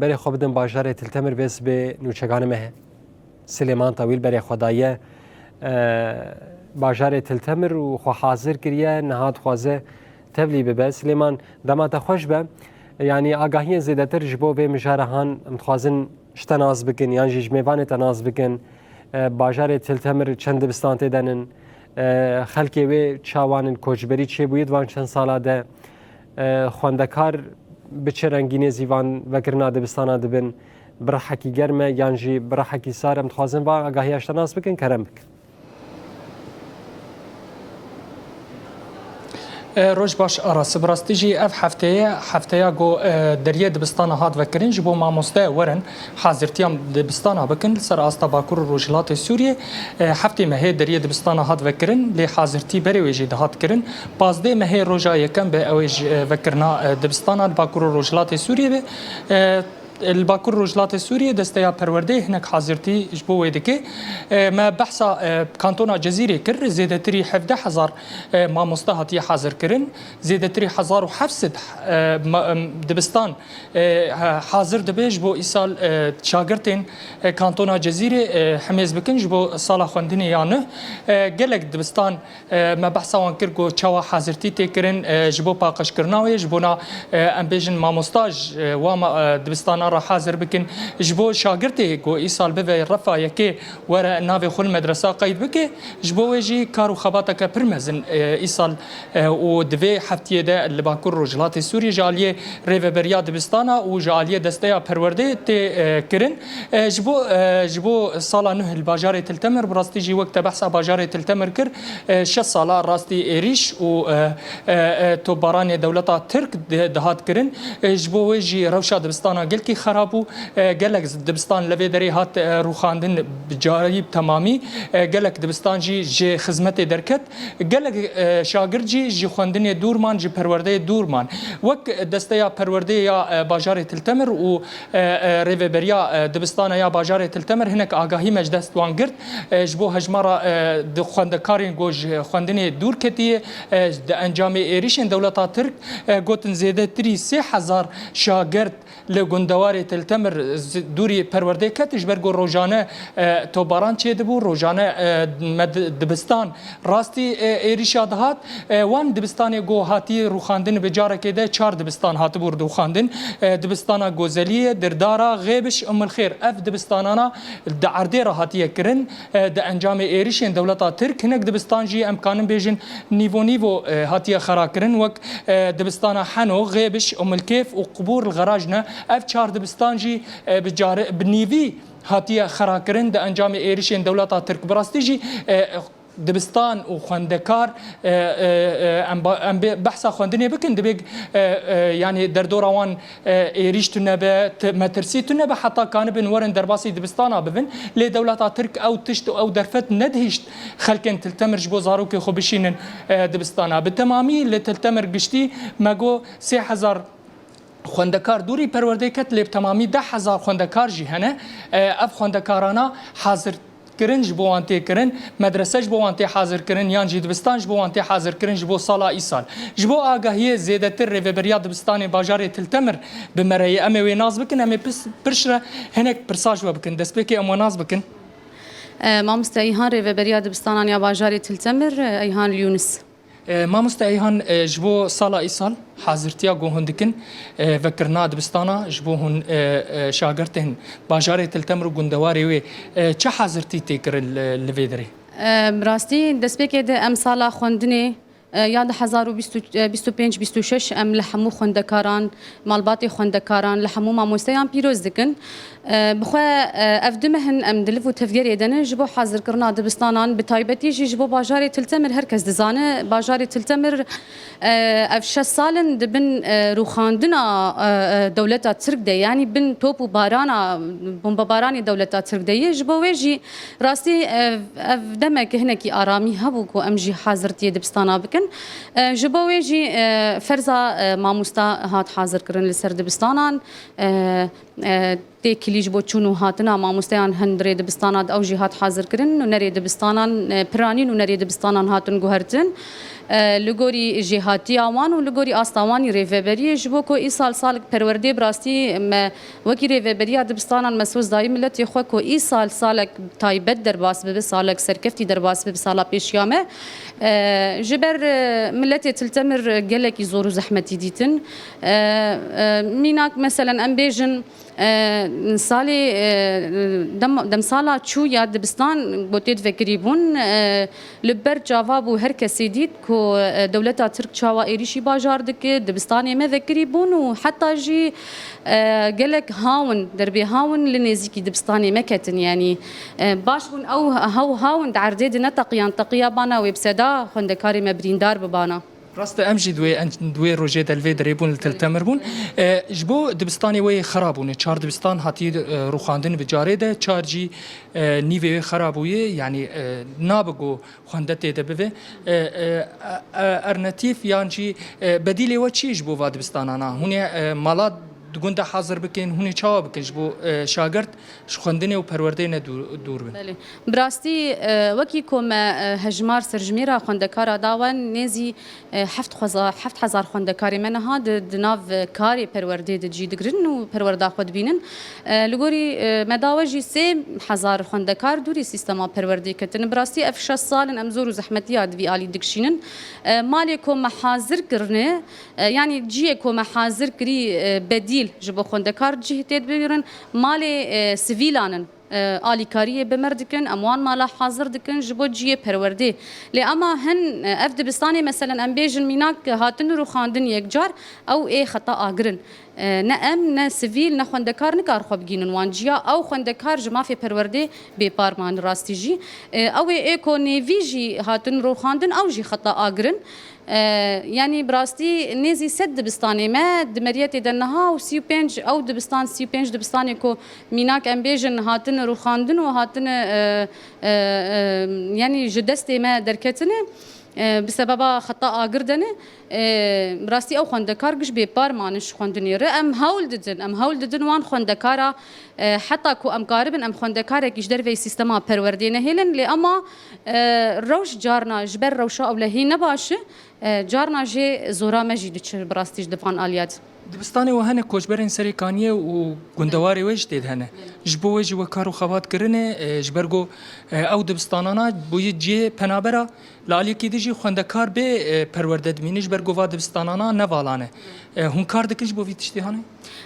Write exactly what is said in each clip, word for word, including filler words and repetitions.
Berê xwe bidin bajarê Til Temir, bê sibê nûçegane me Silêman Tawîl berê xwe daye, e, bajarê Til Temir û xwe hazir kiriye, niha dixwaze tevlî bibe. Silêman, dema te xweş be. Yanî agahiyên zêdetir ji bo vê mijara han em dixwazin ji te nas bikin, yan jî ji mêvanê te nas bikin. E, bajarê Til Temir çend dibistan tê de nin? E, xelkê wê çawan in, koçberî çêbûye di van çend sala de? E, xwendekar bi çi rengî nêzî van vekirina dibistana dibin? Bi rihekî germ e yan jî bi rihekî sar? Em dixwazin van agahiya ji te nas bikin, kerem bikin. E, roj baş Aras. Bi rastî jî ev hefteye, hefteya ku, e, deriyê dibistana hat vekirin, ji bo mamoste werin hazirtiya dibistana bikin li ser asta Bakur û Rojhilatê Sûriyê. E, heftê mehê deriyê dibistana hat vekirin, lê hazirtî berê wê jî dihat kirin. Pazdeh mehê roja yekem be ew ê ji, e, vekirina, e, dibistana li Bakur û Rojhilatê Sûriyê be. E, Li Bakur Rojhilatê Sûriyê Desteya Perwerdeyê hinek hazirtî ji bo wê dike. E, me behsa, e, Kantona Cezîrê kir, zêdetirî hevdeh hezar, e, mamoste hatiye hazirkirin. Zêdetirî hezar û heft sed, e, ma-, em, dibistan, e, ha-, hazir dibe ji bo îsal, e, şagirtên, e, Kantona Cezîrê, e, himêz bikin ji bo sala xwendinê ya nû. E, gelek dibistan E, me behsa wan kir ku çawa hazirtî tê kirin, e, ji bo paqijkirina wê, ji bona, e, em bêjin mamosta ji, e, wa ma-, e, dibistana re hazir bikin, ji bo şagirtê ku îsal bive refa yekê were navê xwe li medresa qeyd bike, ji bo wê jî kar û xebateke pir mezin, e, îsal, e, û di vê heftiyê de li Bakur Rojhilatê Sûriyê ji aliyê Rêveberiya Dibistana û ji aliyê Desteya Perwerdeyê tê, e, kirin. E, ji bo, e, ji bo sala nuh li bajarê Til Temir, bi rastî jî wek te behsa bajarê Til Temir kir, e, şeş sala rastî êrîş û, e, e, e, topbaranê dewleta Tirk di-, dihat kirin. E, ji bo wê jî rewşa dibistana gelkî xerab bû. E, gelek dibistan li vê derê hat, e, rûxandin bi carî bi temamî. E, gelek dibistan jî ji xizmetê derket. Gelek, e, şagird jî ji xwendinê dûr man, ji perwerdeyê dûr man. Wek Desteya Perwerdeyê ya, e, bajarê Til Temir û, e, e, Rêveberiya, e, Dibistana ya bajarê Til Temir hinek agahî me ji dest wan girt. E, ji bo hejmara, e, di xwendekarên ku ji xwendinê dûr ketiye, e, di encamê êrîşên dewleta Tirk, e, gotin zêdetirî sê hezar şagird li gundewarê Til Temir z-, dûrî perwerdê ket, ji ber ku rojane, e, tobaran çêdibû, rojane, e, me di-, dibistan rastî, e, êrîşa dihat. E, wan dibistanê ku hatî rûxandin bi carekê de çar dibistan hatibû rûxandin. E, dibistana Gozeliyê, Dirdara, Xêbiş, Umulxêr. Ev dibistanana di erdê re hatiye kirin. E, di encamê êrîşên dewleta Tirk hinek dibistan jî em kanin bêjin nîvo nîvo, e, hatiye xera kirin, wek, e, dibistana Heno, Xêbiş, Umulkêf û Qubûr li Xeraj ne. Ev çar dibistan jî, e, bi care-, bi nîvî hatiye xera kirin di encamê êrişên dewleta Tirk. Bi rastî jî, e, dibistan û xwendekar, e, e, e, em ba-, em bê behsa xwendinê bikin, dibê, e, e, yanî derdora wan, e, êrîş tune be, ti-, metirsî tune be, heta kanibin werin derbasî dibistana bibin. Lê dewleta Tirk ew tişt û ew derfet nedihîşt xelkên Til Temir ji bo zarokê xwe bişînin, e, dibistana. Bi temamî li Til Temir giştî me got sê hezar xwendekar dûrî perwerdê ket, lê bi temamî deh hezar xwendekar jî hene. E, ev xwendekarana hazir kirin, ji bo wan tê kirin, medrese ji bo wan tê hazir kirin, yan jî dibistan ji bo wan tê hazir kirin ji bo sala îsal. Ji bo agahiyê zêdetir, Rêveberiya Dibistanê Bajarê Til Temir bi me re ye. Em ê wê nas bikin, em ê pis-, pirş re hinek pirsa ji we bikin. Destpêkê em we nas bikin. E, mamoste Eyhan, Rêveberiya Dibistanan ya Bajarê Til Temir, e, Eyhan Yûnis. E, mamoste Eyhan, e, ji bo sala îsal hazirtiya ku hûn dikin, e, vekirina dibistana ji bo hûn, e, e, şagirtên bajarê Til Temir û gundewarê wê, e, çi hazirtî tê kirin li, li vê derê? E, bi rastî destpêkê de em sala xwendinê, e, ya du hezar û bîst, e, bîst û pênc bîst û şeş em li hemû xwendekaran, malbatê xwendekaran, li hemû mamosteyan pîroz dikin. E, bi xwe, e, ev du meh in em di liv û tevgerê de ne ji bo hazirkirina dibistanan, bi taybetî jî ji bo bajarê Til Temir. Her kes dizane bajarê Til Temir, e, ev şeş sal in di bin, e, rûxandina, e, e, dewleta Tirk de, yanî bin top û barana, bombebaranê dewleta Tirk de ye. Ji bo wê jî rastî, e, ev demek hinekî aramî hebû ku em jî hazirtiyê dibistana bikin. E, ji bo wê jî, e, ferza, e, mamosta hat hazirkirin li ser dibistanan. E, e, Têkilî ji bo çûn û hatina mamosteyan hundirê dibistana di ew jî hat hazirkirin, nûnerê dibistanan, e, piranî nûnerê dibistanan hatin guhertin. E, li gorî jêhatiya wan û li gorî asta wan î rêveberiyê, ji bo ku îsal salek perwerdê bi rastî me wekî rêveberiya dibistanan me soz dayî miletê xwe ku îsal salek taybet derbas bibe, salek serkeftî derbas bibe sala pêşiya me. E, ji ber, e, miletê Til Temir gelekî zor û zehmetî dîtin. E, e, mînak, meselen, em bêjin, e, salê, e, dem-, demsala çû ya dibistan ku tê divekirî bûn, e, li ber çava bû, her kesê dît ku, e, dewleta Tirk çawa êrîşî bajar dike, dibistanê me vekirî bûn û heta jî, e, gelek hawin, derbê hawin li nêzîkî dibistanê me ketin. Yanî, e, baş bûn ew hew hawin di erdê de neteqiyan, teqiya bana wê bi seda xwendekarê me birîndar bibana. Rast e, em jî di wê en-, di wê rojê de li vê derê bûn, li Til Temir bûn. E, ji bo dibistana wê xera bûne, çar dibistan hatiye, e, rûxandin bi carê de, çar jî, e, nîvê wê xera bûye, yanî, e, nabe ku xwende tê de bibe. E, e, e, ernetîf yan jî, e, bedîlê we çi ye ji bo va dibistanana? Hûn ê, e, mala di gund de hazir bikin, hûn ê çawa bikin ji bo, e, şagirt ji xwendinê û perwerdeyê ne dû-, dûr bin? Belê. Bi rastî, e, wekî ku me, e, hejmar serjimêra xwendekara da we, nêzî, e, heft xweza-, heft hezar xwendekarê me niha di, di nav, e, karê perwerdê de cî digirin û perwerda xwe dibînin. E, li gorî, e, me da we jî sê hezar xwendekar dûrî sîstema perwerdê ketine. Bi rastî ev şeş sal in em zor û zehmetiya di vî alî dikişînin. E, malê ku me hazir kirine, e, yanî cihê ku me hazir kirî, e, bedîl ji bo xwendekar cih tê dibirin, malê, e, sivîlan in. E, alîkariyê bi me re dikin, em wan mala hazir dikin ji bo cihê perwerdê. Lê ema hin, e, ev dibistanê, meselen, em bêjin mînak, hatin rûxandin yekcar, ew ê xeta agir in. E, ne em, ne sivîl, ne xwendekar nikar xwe bigînin wan ciya. Ew xwendekar ji mafê perwerdê bêpar man rastî jî. E, ew ê, ê ku nêvî jî hatin rûxandin, ew jî xeta agir in. E, yanî bi rastî nêzî sed dibistanê me di meriyetê de niha û sî û pênc, ew dibistan, sî û pênc dibistanê ku mînak em bêjin hatine rûxandin û hatine, e, e, e, yanî ji destê me derketine, e, bi sebeba xeta agir de ne. E, bi rastî ew xwendekar giş bêpar mane ji xwendinê re. Em hewl didin, em hewl didin wan xwendekara, e, heta ku em karibin em xwendekarekî ji derveyî sîstema perwerdê nehêlin. Lê ema, e, rewş carna ji ber rewşa ewlehî ne baş e. E, carna jê zora me jî diçe bi rastî ji di van aliya de. Dibistanê we hene koçberên Serê Kaniyê û gundewarê we jî tê de hene. Ji bo we jî we kar û xebat kirine, e, ji ber ku, e, ew dibistanana bûye cihê penabera, li aliyekî din jî xwendekar bê, e, perwerde dimîne, ji ber ku va dibistanana ne vala ne. E, hûn kar dikin ji bo vî tiştî hane?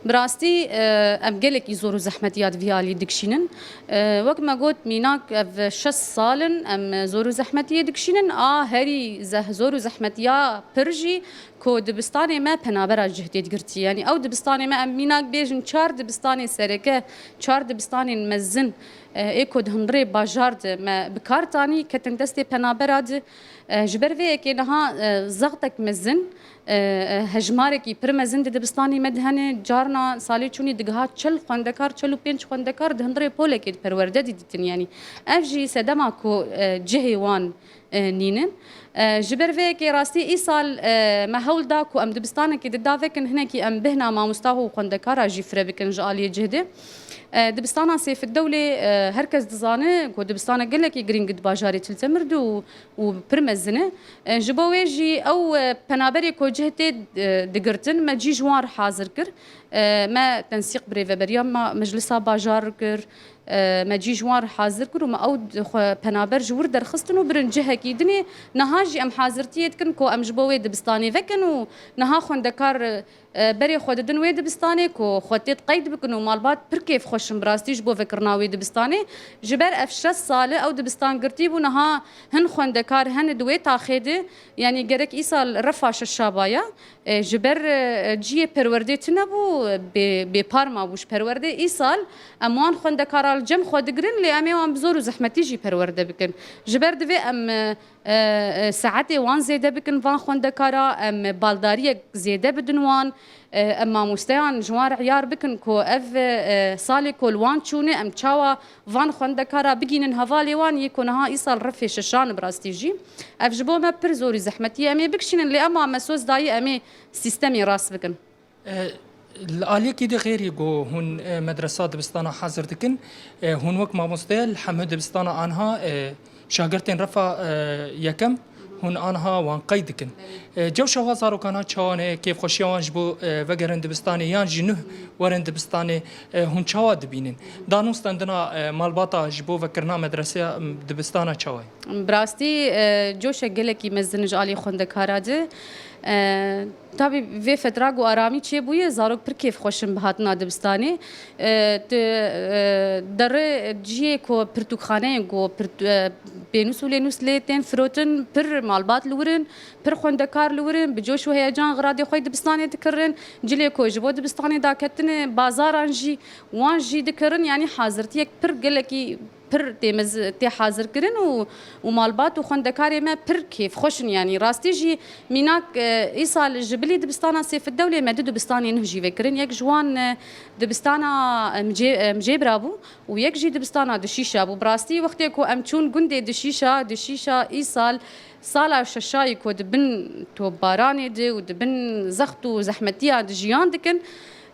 Bi rastî, e, em gelekî zor û zehmetiya di vî alî dikişînin. E, wek me got, mînak ev şeş sal in em zor û zehmetiyê dikişînin. A herî zeh-, zor û zehmetiya pir jî ku dibistanê me penabera cih tê digirtî. Yanî ew dibistanê me, em mînak bêjin çar dibistanê sereke, çar dibistanên mezin, e, ê ku di hundirê bajar de me bi kar tanî, ketin destê penabera de. E, ji ber vê yekê niha, e, zextek mezin, e, e, hejmarekî pir mezin di dibistanê me de hene. Carna salê çûnî digiha çil xwendekar, çil û pênc xwendekar di hundirê polekê di perwerde dî ditin. Yanî ev jî sedema ku, e, cihê wan, e, nînin. E, ji ber vê yekê rastî îsal, e, me hewl da ku em dibistanekê di davekin hinekî em bihna mamosta û xwendekara jî fire bikin ji aliyê cih de. E, dibistana Seyfeddewlê, e, her kes dizane ku dibistana gelekî girîng di bajarê Til Temir de û û pir mezin e. E, ji bo wê jî ew, e, penaberê ku cih tê, e, digirtin, me cî ji wan re hazir kir. E, me tensîq bi rêveberiya me, meclisa bajar kir. E, me cî ji wan re hazir kir û me ew xwe penaber ji wir derxistin û birin cihekî dinê. Niha jî em hazirtiyê dikin ku em ji bo wê dibistanê vekin û niha xwendekar, e, E, berê xwe didin wê dibistanê ku xwe tê qeyd bikin û malbat pir kêfxweş in bi rastî ji bo vekirina wê dibistanê. Ji ber ev şeş sal e ew dibistan girtî bû, niha hin xwendekar hene di wê taxê de, yanî gerek îsal refa şeşa baya. E, ji ber, e, cihê perwerdê tune bû, bê, bêpar mabû ji perwerdê. Îsal em wan xwendekara li cem xwe digirin, lê em ê wan bi zor û zehmetî jî perwerde bikin. Ji ber divê em, e, e, e, saetê wan zêde bikin van xwendekara, em baldariyek zêde bidin wan, e, em mamosteyan ji wan re iyar bikin ku ev, e, salê ku li wan çûne, em çawa van xwendekara bigînin hevalê wan yê ku niha îsal refê şeşan bi rastî jî. Ev ji bo me pir zor û zehmetî ye. Em ê bikişînin, lê ema me soz dayî em ê sîstemê rast bikin. E, Li aliyekî di xêrî ku hûn, e, medresa dibistana hazir dikin, e, hûn wek mamoste li hemû dibistana anha, e, şagirtên refa, e, yekem, hûn anha wan qeyd dikin. E, cewşa wa zarokana çawa ne, kêfxweşiya wan ji bo, e, vegerin dibistanê yan jî nuh werin dibistanê, e, hûn çawa dibînin? Danûstendina, e, malbata ji bo vekirina medreseya, m, dibistana çawa ye? Bi rastî, e, coşek gelekî mezin ji alî xwendekara de. E, tabî vê fetra ku aramî çêbûye, zarok pir kêfxweş in bi hatina dibistanê. E, tu, e, derê cihê ku pirtûkxaneyên ku pirt-, e, pênûs û lênûs lê tên firotin, pir malbat li wir in, pir xwendekar li wir in, bi coş û heyecan xiradê xwe yê dibistanê dikirin. Cilê ku ji bo dibistanê daketine bazaran jî, wan jî dikirin. Yanî hazirtiyek pir gelekî pir tê mez-, tê hazirkirin û, û malbat û xwendekarê me pir kêfxweş in. Yanî rastî jî mînak, e, îsal ji bilî dibistana Sêfidewlê me du dibistanên nuh jî vekirin. Yek ji wan, e, dibistana, e, Micê-, e, Micêbira bû û yek jî dibistana Dişîşa bû. Bi rastî wextê ku em çûn gundê Dişîşa, Dişîşa îsal sala şeşayî ku di bin topbaranê de û di bin zext û zehmetiya de jiyan dikin,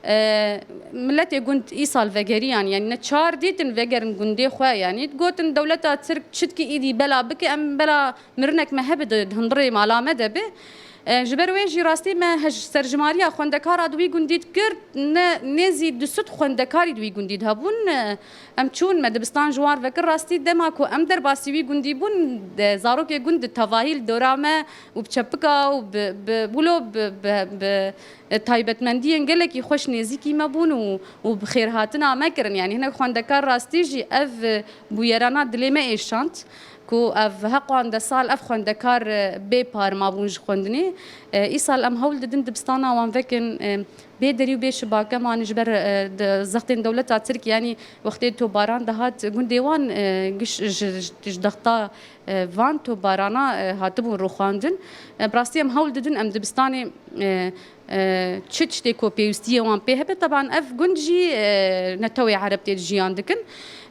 e, miletê gund îsal vegeriyan, yanî ne çar dîtin vegerin gundê xwe, yanî gotin dewleta Tirk çitkî îdî bela bike, em bela mirinek me hebe di, di hundirê mala me de be. E, ji ber wê jî rastî me hej serjimariya xwendekara di wî gundî dikir, ne, nêzî du sed xwendekarî di wî gundî de hebûn. E, em çûn, me dibistan ji wan vekir. Rastî dema ku em derbasî wî gundî bûn, de, zarokê gund di tevahî li dora me û bi çepika û bi, bi wilo bi, bi, bi, e, taybetmendiyên gelekî xweş nêzîkî me bûn û, û bi xêrhatina me kirin. Yanî hinek xwendekar rastî jî ev, e, bûyerana dilê me êşand ku ev heqan de sal ev xwendekar, e, bê par mabûn ji xwendinê. E, îsal em hewl didin dibistana wan vekin, e, bê derî û bê şibake man ji ber, e, de, zextên dewleta Tirk, yanî wextê tobaran dihat gundê wan, e, giş ji, ji, ji dexta, e, van tobarana, e, hatibûn rûxandin. E, bi rastî em hewl didin em dibistanê, e, e, çi tiştê ku pêwîstiyê wan pê hebe. Teban ev gund jî, e, netewê Ereb tê de jiyan dikin.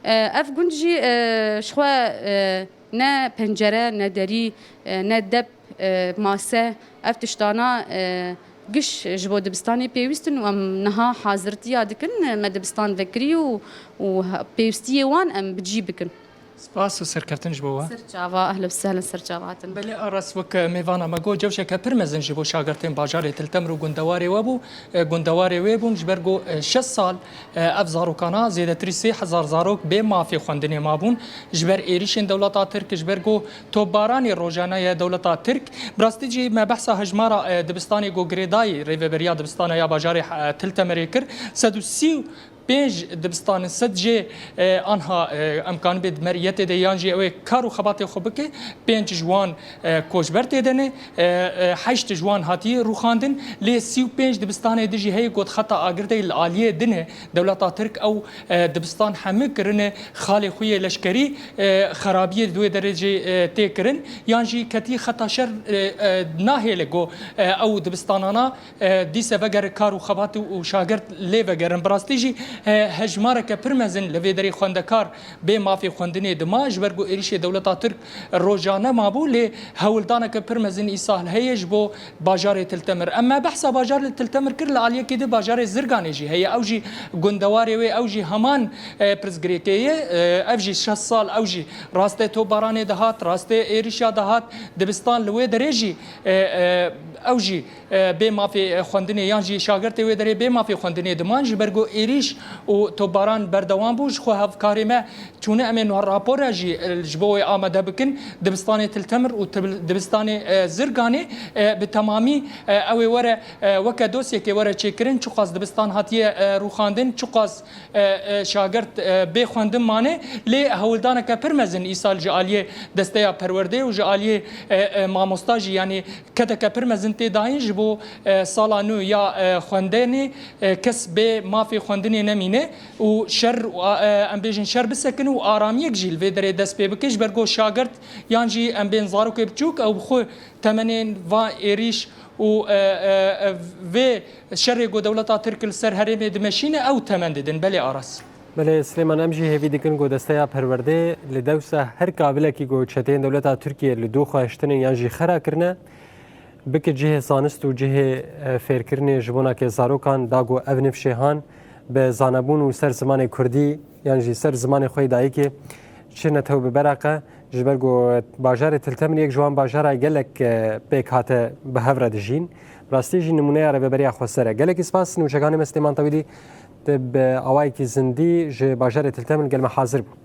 E, ev gund jî, e, ji xwe, e, ne pencere, ne derî, e, ne dep, e, mase, ev tiştana, e, giş ji bo dibistanê pêwîst in û em niha hazirtiya dikin, e, me dibistan vekirî û, û ha-, pêwîstiyê wan em bi cî bikin. Spas û serkeftin ji bo we. Ser çava, ehlen we sehlen, ser çava hatin. Belê Aras, wek mêvana me got, cewşeke pir mezin ji bo şagirtên bajarê Til Temir û gundewarê we bû. E, gundewarê wê bûn, ji ber ku, e, şeş sal, e, ev zarokana zêdetirî sê hezar zarok bê mafê xwendinê mabûn. Ji ber êrîşên dewleta Tirk, ji ber ku topbaranê rojane ye dewleta Tirk. Bi rastî jî me behsa hejmara, e, dibistanê ku girêdayî rêveberiya dibistana ya bajarê, e, Til Temirê kir. Sed û sî û pênc dibistan in, sed jê, e, anha, e, em kanibê di meriyetê de yan jî ew ê kar û xebatê xwe bike, pênc ji wan, e, koçber tê de ne, e, e, heşt ji wan hatiye rûxandin, lê sî û pênc dibistanê din jî heye ku di xeta agirdeyê li aliyê din e, dewleta Tirk ew, e, dibistan hemû kirine xalê xwe yê leşkerî, e, xerabiyê di wê derecê, e, tê kirin, yan jî ketî xeta şer, e, e, nahêle ku, e, ew dibistanana e, dîse vegere kar û xebat û, û şagirt lê vegerin. Bi rastî jî, e, hejmareke pir mezin li vê derê xwendekar bê mafê xwendinê dima, ji ber ku êrîşê dewleta Tirk rojane mabû, lê hewldaneke pir mezin îsal heye ji bo bajarê Til Temir. Em me behsa bajarê Til Temir kir, li aliyekî di bajarê Zirganê jî heye. Ew jî gundewarê wê, ew jî heman, e, pirsgirêkê ye. E, ev jî şeş sal, ew jî rastê topbaranê dihat, rastê êrîşa dihat, dibistan li wê derê jî, e, e, ew jî e, bê mafê, e, xwendinê yan jî şagirtê wê derê bê mafê xwendinê diman, ji ber ku êrîş û topbaran berdewam bû. Ji xwe hevkarê me çûne, em ê niha rapora jî, e, ji bo wê amade bikin. Dibistanê Til Temir û til-, dibistanê, e, Zirganê, e, bi temamî, e, ew ê were, e, weke dosyekê were çêkirin, çiqas dibistan hatiye, e, rûxandin, çiqas e, e, şagirt, e, bê xwendin mane, lê hewldaneke pir mezin îsal ji aliyê desteya perwerdê û ji aliyê, e, e, mamosta jî, yanî kedeke pir mezin tê dayîn ji bo, e, sala nû ya, e, xwendenê, e, kes bê mafê xwendinê nemîne û şer û a-, e, em bêjin şer bisekin û aramiyek jî li vê derê dest pê bike, ji ber ku şagirt yan jî em bên zarokê biçûk ew bi xwe temenên va êrîş û, e, e, e, vê şerê ku dewleta Tirk li ser herêmê dimeşîne, ew temen didin. Belê Aras. Belê Silêman, em jî hêvî dikin ku desteya perwerdê li dewsa her kavilekî ku çeteyên dewleta Tirkiye li dû xwe hiştine yan jî xera kirine, Bike cihê zanist û cihê e, fêrkirinê ji bona ke zarokan da ku ev nifşê han bi zanebûn û ser zimanê kurdî yan jî ser zimanê xwe yê dayikê çi netew bi beraqe, ji ber ku bajarê Til Temir yek ji wan bajara gelek e, pêk hate bi hev re dijîn. Rastî jî nimûneya Rêveberiya Xweser e. Gelekî spas nûçekanê me Silêman Tewîlî, te bi awayekî zindî ji bajarê Til Temir gel me hazir bû.